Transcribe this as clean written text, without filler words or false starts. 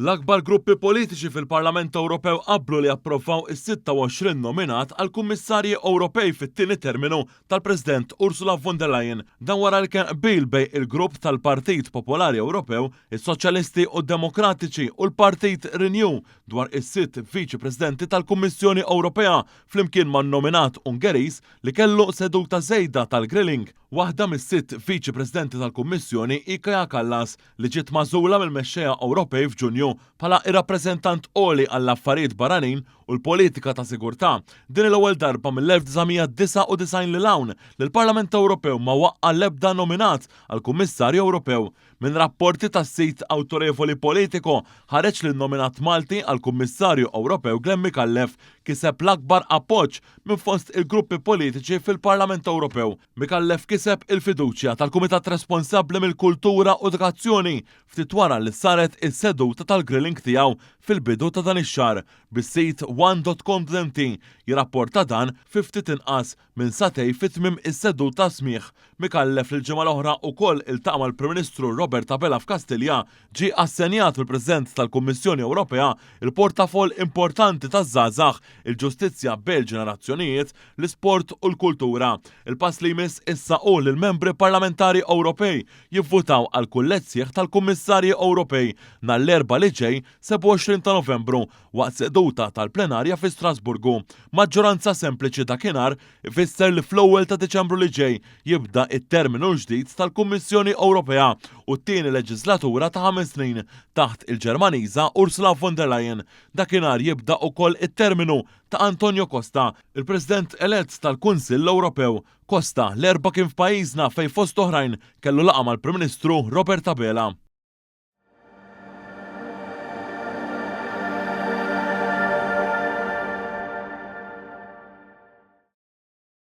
L-akbar gruppi politiċi fil-Parlament Ewropew qablu li japprovaw is-26 nominat għal Kummissarji Ewropej fit-tieni terminu tal-President Ursula von der Leyen. Dan wara li kien qbil bejn il-grupp tal-Partit Popolari Ewropew, is-Soċjalisti u d-Demokratiċi u l-Partit Renew dwar is-sitt Viċi Presidenti tal-Kummissjoni Ewropea flimkien man-nominat Ungeriż li kellu seduta żejda tal-grilling. Waħda mis-sitt Viċi Presidenti tal-Kummissjoni hi Kaja Kallas li ġiet magħżula mill-mexxejja Ewropej f'Ġunju bħala r-Rappreżentant Għoli għall-Affarijiet Barranin u l-Politika ta' Sigurtà. Din hi l-ewwel darba mill-1999 lil hawn li l-Parlament Ewropew ma waqqa' l-ebda nominat għal Kummissarju Ewropew. Minn rapporti tas-sit awtorevoli Politico ħareġ li n-nominat Malti għal Kummissarju Ewropew Glenn Micallef kiseb l-akbar appoġġ minn fost il-gruppi politiċi fil-Parlament Ewropew. Micallef kiseb il-fiduċja tal-Kumitat responsabbli mill-Kultura u Edukazzjoni ftit wara li saret is-seduta tal-grilling tiegħu fil-bidu ta' dan ix-xahar, bis-sit one.com.mt jirrapporta dan fi ftit inqas minn sagħtejn fi tmiem is-seduta smigħ. Micallef li l-ġimgħa l-oħra wkoll iltaqa' mal-Prim Ministru Robert Abela f'Kastilja, ġie assenjat mill-President tal-Kummissjoni Ewropea il-portafoll importanti taż-żgħażagħ, il-ġustizzja bejn il-ġenerazzjonijiet, l-isport u l-kultura. Il-pass li jmiss issa hu li l-Membri Parlamentari Ewropej jivvutaw għall-kulleġġ sħiħ tal-Kummissarji Ewropej nhar l-Erbgħa li ġej, 27 ta' Novembru, waqt seduta tal-plenarja fi Strasburgu. Maġġoranza sempliċi dakinhar ifisser li fl-ewwel ta' Diċembru li ġej jibda t-terminu l-ġdid tal-Kummissjoni Ewropea u t-tieni leġiżlatura ta' ħames snin taħt il-Ġermaniża Ursula von der Leyen. Dakinhar jibda ukoll it-terminu ta' Antonio Costa, il-President elett tal-Kunsill Ewropew. Costa, l-Erbgħa kien f'pajjiżna fejn fost oħrajn kellu laqgħa mal-Prim Ministru Robert Abela.